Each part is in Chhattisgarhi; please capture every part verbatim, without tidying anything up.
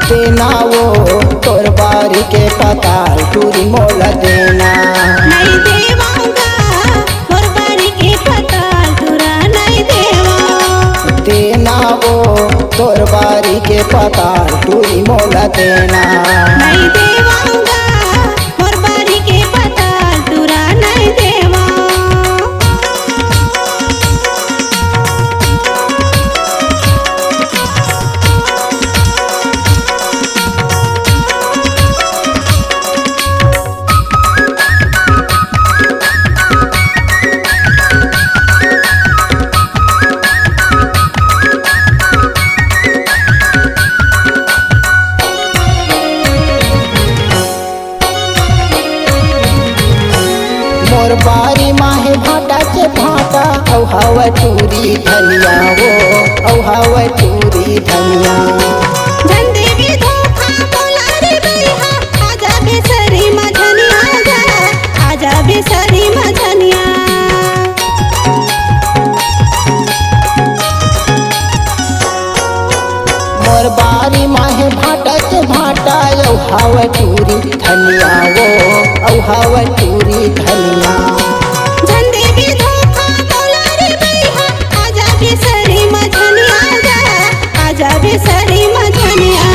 देना वो तोर बारी के पताल टूरी मोला देना। नहीं देवांगा, मोर बारी के पताल टूरा नहीं देवा। देना वो तोर बारी के पताल टूरी मोला देना। नहीं देवांगा, मोर बारी के पताल टूरा नहीं देवा। मोर बारी माहे भांटा के भांटा, अउ हवय टूरी धनिया वो, अउ हवय टूरी धनिया। झन देबे धोखा मोला रे बइहा, आजा बेसरी मझनिया जा, आजा बेसरी मझनिया। मोर बारी माहे भांटा के भांटा, अउ हवय टूरी धनिया वो, अउ हवय टूरी धनिया। झन देबे धोखा मोला रे बइहा, आजा बेसरी मझनिया जा, आजा बेसरी मझनिया।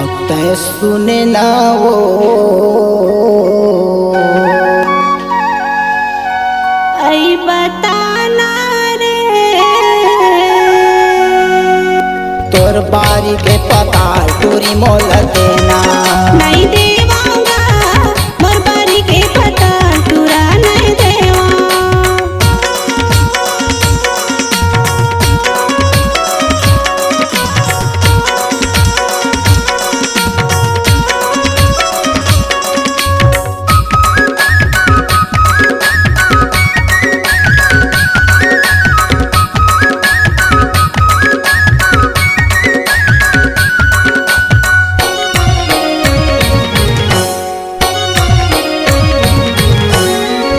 अब तैं सुने ना वो। अई बताना रे। तोर बारी के पताल टूरी मोला देना। नहीं देवांगा, मोर बारी के पताल टूरा नहीं देवा।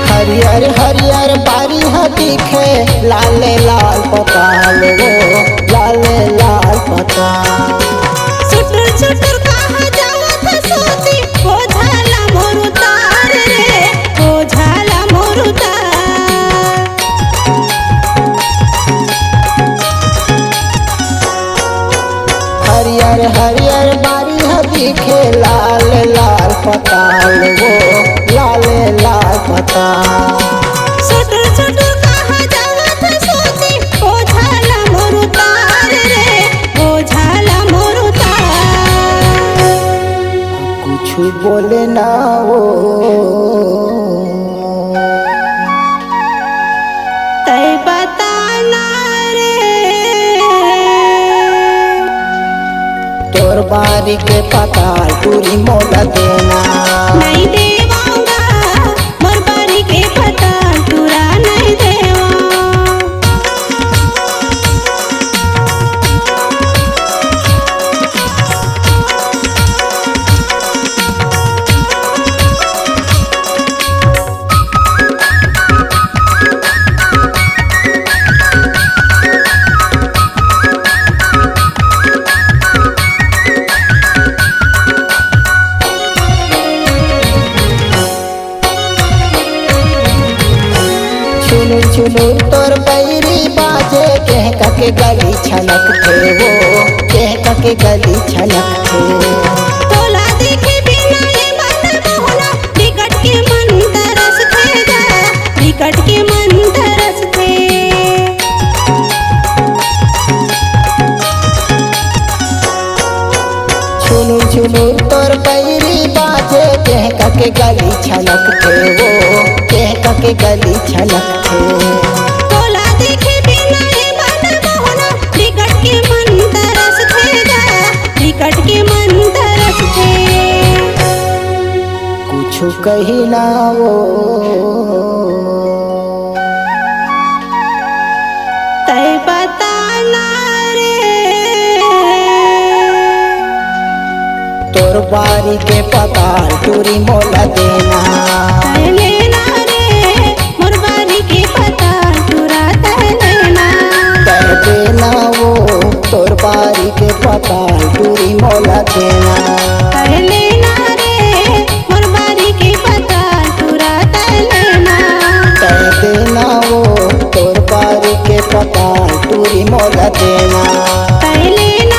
हरियर हरियर बारी ह दिखे, लाले लाल पताल वो, लाले लाल पताल। सुटुर सुटुर कहाँ जावत हस सोती, ओझा ला मोर उतार रे, ओझा ला मोर उतार। हरियर हरियर बारी ह दिखे, लाल लाल पताल वो, लाल लाल पताल। सुटुर सुटुर कहाँ जावत हस सोती, ओझा ला मोर उतार रे, ओझा ला मोर उतार। कुछु बोले ना वो। तै बताना रे। तोर बारी के पताल टूरी मोला देना। नहीं देवांगा, मोर बारी के पताल टूरा नहीं देवा। छुनुर छुनुर तोर बैरी बाजे, केहका के गली छनकथे वो, केहका के गली छनकथे। तोला देखे बिना ए मन मोहना, बिकट के मन तरसथे गा, बिकट के मन तरसथे। छुनुर छुनुर तोर बैरी बाजे, केहका के गली छनकथे वो, केहका के गली छनकथे। तोला देखे बिना ए मन मोहना, बिकट के मन तरसथे गा, बिकट के मन तरसथे। कुछ कुछु कही ना वो। तै बता ना रे। तोर बारी के पताल टूरी मोला देना। तै लेना रे, मोर बारी के पताल टूरा तै लेना। तै देना वो, तोर बारी के पताल टूरी मोला देना। तै लेना रे, मोर बारी के पताल टूरा तै लेना। तै देना वो, तोर बारी के पताल टूरी मोला देना। तै लेना